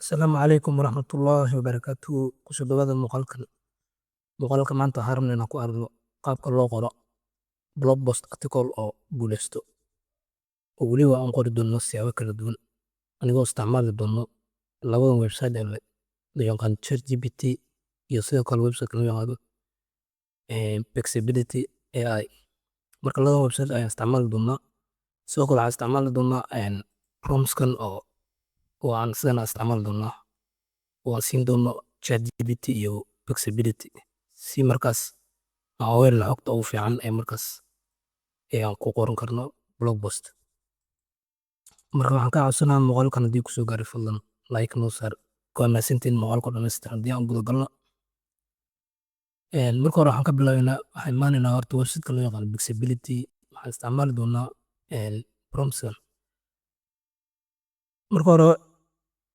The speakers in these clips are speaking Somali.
Asalaamu calaykum waraxmatullaahi wabarakaatuhu. Kusoo dhawaada muuqaalkan. Muuqaalka maanta waxaan rabnaa inaan ku aragno qaabka loo qoro blog post article oo guuleysto, oo weliba aan qori doono siyaabo kala duwan, anigoo isticmaali doono labadan website ee loo yaqaan ChatGPT iyo sidoo kale website loo yaqaano Perplexity AI. Marka labadan website ayaan isticmaali doonaa. Sidoo kale waxaan isticmaali doonaa promptskan oo aan sidana isticmaali doonaa, oo aan siin doono ChatGPT iyo Perplexity, si markaas aan uga helno xogta ugu fiican ee markaas ee aan ku qoran karno blog post. Marka waxaan kaa codsanayaa, muuqaalkan haddii kusoo gaaray, fadlan like noo saar. Waa mahadsantihiin. Muuqaalka dhammaystiran haddii aan guda galno, marka hore waxaan ka bilaabeynaa, waxaan imaanaynaa horta website-ka loo yaqaano Perplexity. Waxaan isticmaali doonaa promptskan. Marka hore,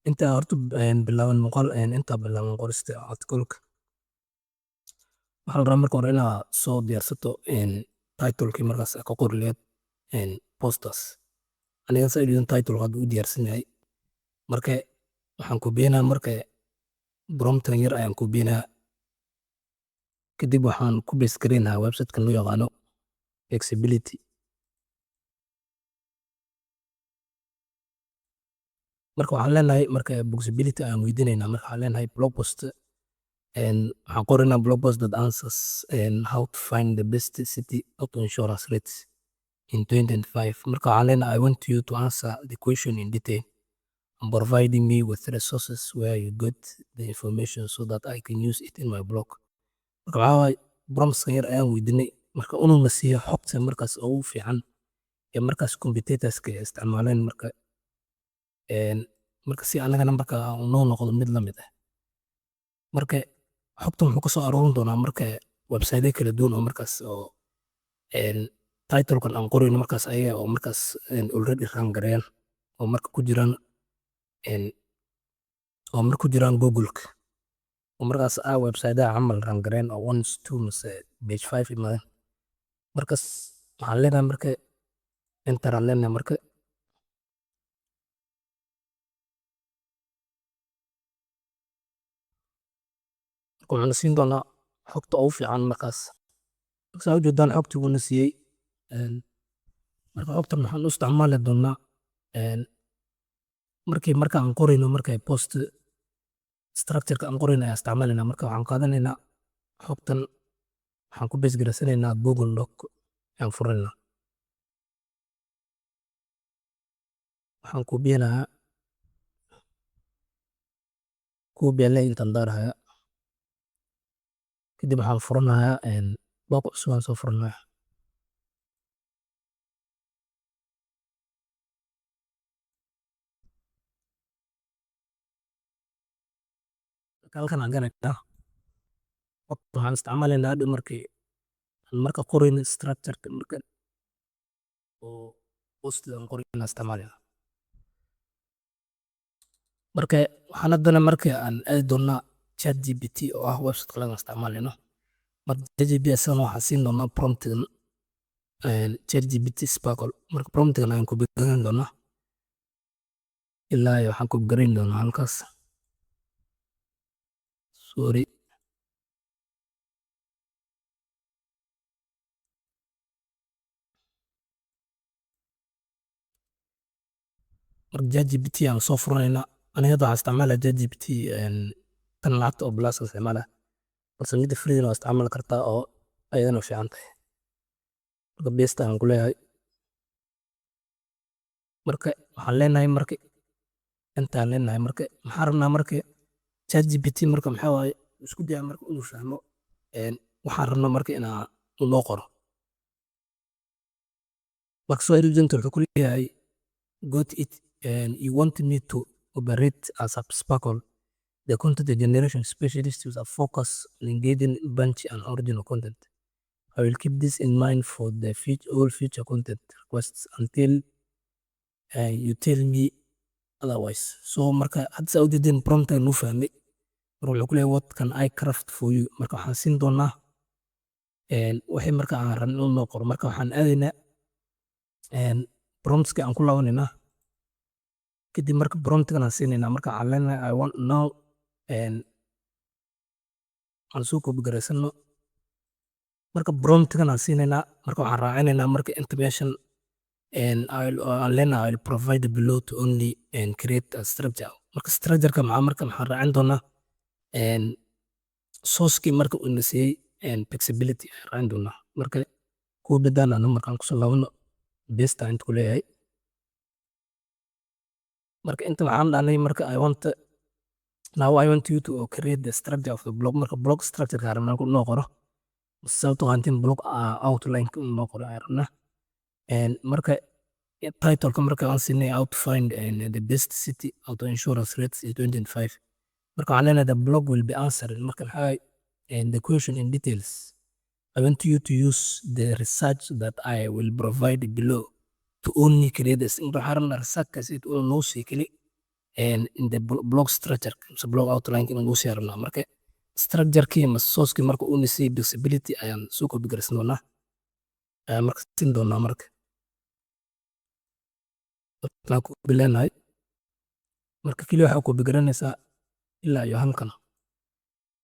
inta horta bilaaban muuqaal, inta bilaaban qorista article-ka, waxaa la rabaa marka hore inaad soo diyaarsato title-kii markaas aad ka qori lahayd postaas. Aniga saa ujeedin, title hadda uu diyaarsan yahay. Marka waxaan kubiyeynayaa, marka promptan yar ayaan kubiyeynayaa, kadib waxaan ku paste gareynayaa website-kan loo yaqaano Perplexity. Marka waxaan leenahay, marka Perplexity ayaan weydiinaynaa. Marka waxaan leenahay blog post, waxaan qoraynaa blog post that answers how to find the best city auto insurance rates in 2025. Marka waxaan leenahay, "I want you to answer the question in detail and providing me with resources where you got the information so that I can use it in my blog." Marka waxaa waaye promptskan yar ayaan weydiinay, marka inuu na siiyo xogta markaas ugu fiican ee markaas competitors-ka ay isticmaaleen, marka si anagana marka noo noqdo mid la mid ah. Marka xogtan wuxuu ka soo aruurin doonaa marka website kala duwan oo markaas oo title-kan aan qorayno markaas ayaga oo markaas already rank gareeyaan, oo marka ku jiraan oo marka ku jiraan Google-ka, oo markaas website-daha camal rank gareeyaan oo one, two mise page five imaadeen. Markas waxaan leenahay, marka enter aan leenahay. Marka wuxuu na siin doonaa xogta ugu fiican markaas. Saa u jeedaan, xogtii wuu na siiyey. Marka xogtan waxaan u isticmaali doonaa markii marka aan qorayno, marka post structure-ka aan qorayno ayaan isticmaalaynaa. Marka waxaan qaadanaynaa xogtan, waxaan ku base garaysanaynaa Google Doc ayaan furanaynaa. Waxaan kubiyanayaa, copy ayaan leeyahay, intaan daaraya. Kadib waxaan furanayaa doc cusub aan soo furanayaa. Halkan aan galaynaa. Waxaan isticmaalaynaa hadhow markii aan marka qorayno structure-ka, marka oo post aan qorayno isticmaalaynaa. Marka waxaan haddana marka aan aadi doonaa ChatGPT, oo ah website kale aan isticmaalayno. Marka ChatGPT asagana waxaan siin doonaa prompt-igan, ChatGPT Sparkle. Marka prompt-igan ayaan ku garan doonaa ilaa iyo waxaan ku garan doonaa halkaas. Sorry. Marka ChatGPT aan soo furanaynaa. Aniga hadda waxaan isticmaalaya ChatGPT tan lacagta oo plus isticmaalaya, balse midda free waa isticmaali kartaa oo ayadana fiican tahay. Marka paste ayaan ku leeyahay. Marka waxaan leenahay, marka intaan leenahay, marka maxaan rabnaa? Marka ChatGPT marka maxaa waaye, isku daya marka inuu fahmo waxaan rabno marka inaa loo qoro. Marka soo agent wuxuu ku leeyahay, "Got it, and you want me to operate as a Sparkle, the content generation specialist with a focus on engaging punchy and original content. I will keep this in mind for the future, all future content requests until you tell me otherwise." So marka hadda saa ujeedin, prompt nuu fahmay. Marka wuxuu ku leeyahay, "What can I craft for you?" Marka waxaan siin doonaa wixii marka aan rabno inuu noo qoro. Marka waxaan aadaynaa promptska aan ku laabanaynaa. Kadib marka promptigan aan siinaynaa. Marka waxaan leenahay "I want now", aan soo copy garaysano. Marka promptigan aan siinaynaa, marka waxaan raacinaynaa marka inta meeshan aan leenahay "I will provide below to only and create a structure". Marka structure-ka maxaa, marka maxaan raacin doonaa source-kii marka uu na siiyey Perplexity ayaan raacin doonaa. Marka copy-dan aan markaan kusoo laabano, paste aan inta ku leeyahay. Marka inta waxaan dhahnay marka "I want now, I want you to create the structure of the blog". Marka blog structure ka rabnaa inuu noo qoro, sababtoo ah blog outline inuu noo qoro ayaan rabnaa. Marka title-ka marka aan siinay "How to find the best city auto insurance rates in 2025". Marka waxaan leenahay "The blog will be answered", marka maxaa, "the question in details. I want you to use the research that I will provide below to only create this". Marka waxaan rabnaa research-kaas inuu noo sii keli in the blog structure mise blog outline inuu noo sii rabnaa. Marka structure-kii ama source-kii marka uu na siiyey Perplexity ayaan soo copy garaysan doonaa, ayaan marka siin doonaa. Marka waxaan copy leenahay, marka keliya waxaa copy garanaysaa ilaa iyo halkan.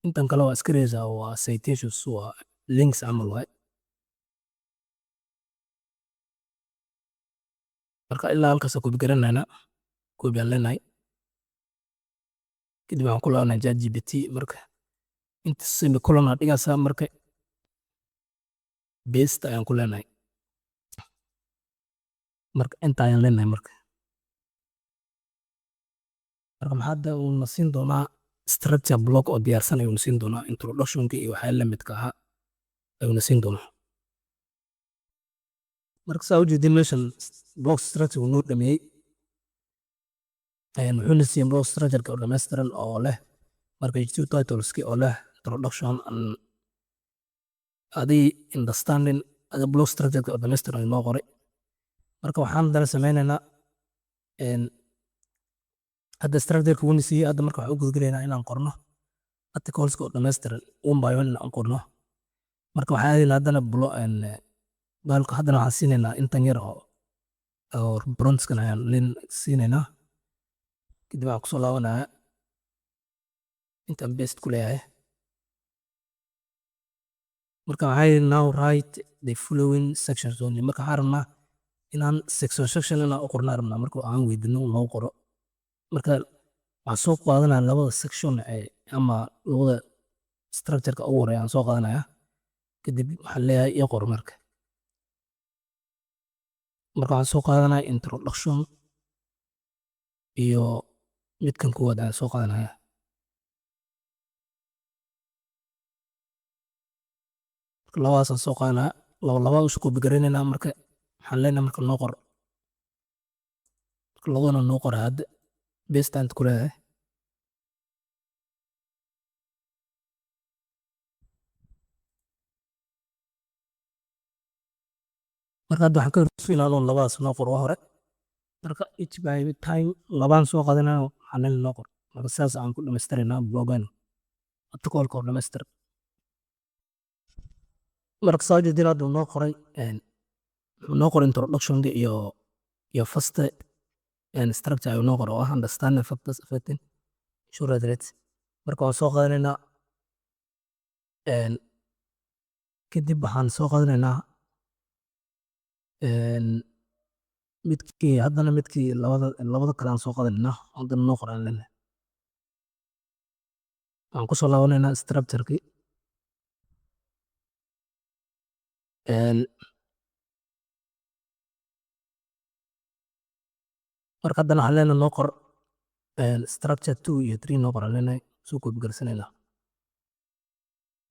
Intan kale waa iska reeysaa, waa citations, waa links camal waay. Marka ilaa halkaas copy garanaynaa, copy aan leenahay. Kadib waxaan ku laabanaa ChatGPT. Marka inta semicolon aad dhigaysaa, marka paste ayaan ku leenahay. Marka inta ayaan leenahay. Marka maxaa hadda uu na siin doonaa structure blog oo diyaarsan ayuu na siin doonaa, introduction-ki iyo waxyaala la midka ahaa ayuu na siin doonaa. Marka saa ujeedin, meeshan blog structure uu noo dhameeyey. Wuxuuna siiyey blog structure oo dhammaystiran oo leh marka two titles-ki, oo leh introduction and adi understanding. Ada blog structure oo dhammaystiran ayuu noo qoray. Marka waxaan haddana sameynaynaa, hadda structure wuuna siiyey. Hadda marka waxaan u gudagalaynaa inaan qorno articles oo dhammaystiran, one by one inaan qorno. Marka waxaan aadaynaa haddana bahalka. Haddana waxaan siinaynaa intan yar oo prompts-kan ayaan lin siinaynaa. Kadib waxaan kusoo laabanayaa intaan paste ku leeyahay. Marka waxaa yidhi "Now write the following sections only". Marka waxaan rabnaa inaan section section inaan u qornaa rabnaa. Marka aan weydiino noo qoro, marka waxaan soo qaadanaya labada section ee ama labada structure-ka ugu horeeya aan soo qaadanaya. Kadib waxaan leeyahay "Ii qor". Marka waxaan soo qaadanaya introduction iyo midkan koowaad ayaan soo qaadanaya. Marka labadaasaan soo qaadanaya, laba laba isku copy garaynaynaa. Marka waxaan leenahay marka "Noo qor". Marka labadana noo qora hadda, paste aan ku leeyahay. Marka hadda waxaan ka horsugnaa inuu labadaas noo qoro hore. Marka each by time labaan soo qaadanaya, waxaan leenahay "Noo qor". Marka sidaas aan ku dhamaystiraynaa blogan article-ka oo dhamaystiran. Marka saa ujeedin, hadda noo qoray, wuxuu noo qoray introduction iyo first structure ayuu noo qoray oo ah understanding factors affecting insurance rates. Marka waan soo qaadanaynaa, kadib waxaan soo qaadanaynaa midkii haddana, midkii labada kale aan soo qaadanaynaa. Haddana "Noo qor" aan leenahay. Waxaan kusoo laabanaynaa structure-kii. Marka haddana waxaan leenahay "Noo qor structure two iyo three, noo qor" aan leenahay. Soo copy garaysanaynaa.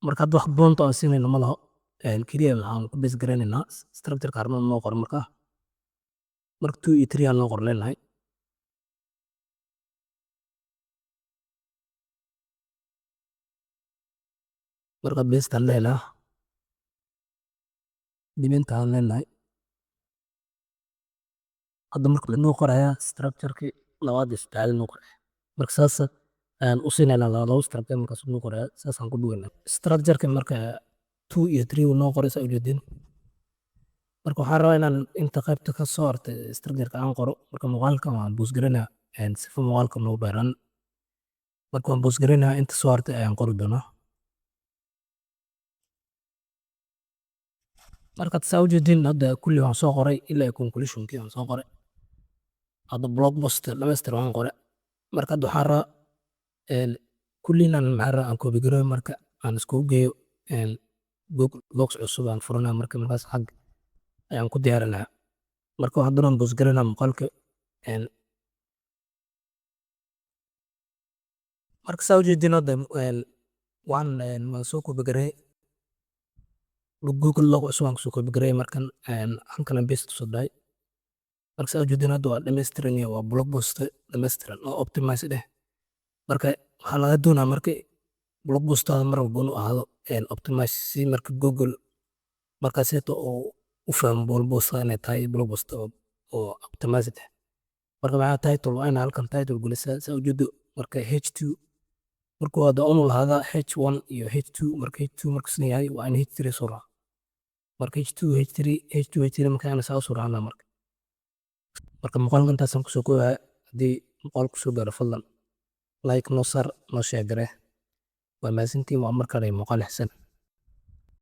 Marka hadda wax prompt aan siinayno ma laho, keliya waxaan ku base garaynaynaa structure-ka rabno noo qor. Marka two iyo three aan "Noo qor" leenahay. Marka paste aan leenahay, dib inta aan leenahay. Hadda marka wuxuu noo qorayaa structure-kii labaad iyo saddexaad noo qoraya. Marka saas ayaan u siinaynaa laba structure. Markaas noo qoraya, saasaan ku duwaynaa structure-ka. Marka two iyo three uu noo qoray, saa ujeedin. Marka waxaan rabaa inaan inta qaybta ka soo hartay structure-ka aan qoro. Marka muuqaalkan waan pause garaynayaa. Sifa muuqaalka noogu dheeraan. Marka waan pause gareynayaa, inta soo hartay ayaan qori doonaa. Marka saa ujeedin, hadda kulli waan soo qoray ilaa conclusionkii waan soo qoray. Hadda blog post dhamaystir waan qoray. Marka hadda waxaan rabaa kulli inaan, maxaa rabaa, aan copy gareeyo, marka aan iskugu geeyo Google Docs cusub aan furanaa. Marka markaas xag ayaan ku diyaarinaa. Marka haddana waan pause gareynaa muuqaalka. Marka saa ujeedin, hadda waan soo copy gareeyay, Google Doc cusub aan kusoo copy gareeyay. Markan halkan aan paste kusoo dhahay. Marka saa ujeedin, hadda waa dhammaystiran yahay, waa blog post dhammaystiran oo optimized eh. Marka waxaa laga doonaa marka blog postaada mar walba inuu ahaado optimize, si marka Google markaaseeto uu u fahmo blog postada inay tahay blog post oo optimized ah. Marka maxaa title? Waa inaa halkan title gelisaa, saa ujeedo. Marka H2 marka waa inuu lahaadaa H1 iyo H2. Marka H2 marka sidan yahay, waa in H3 soo raaco. Marka H2, H3, H2, H3, marka ina saa usoo raacnaa. Marka muuqaalka intaasaan kusoo koobaya. Haddii muuqaal kusoo gaaro, fadlan like noo saar, noo share garee. Waa mahadsantihiin. Waa mar kale muuqaal xisan.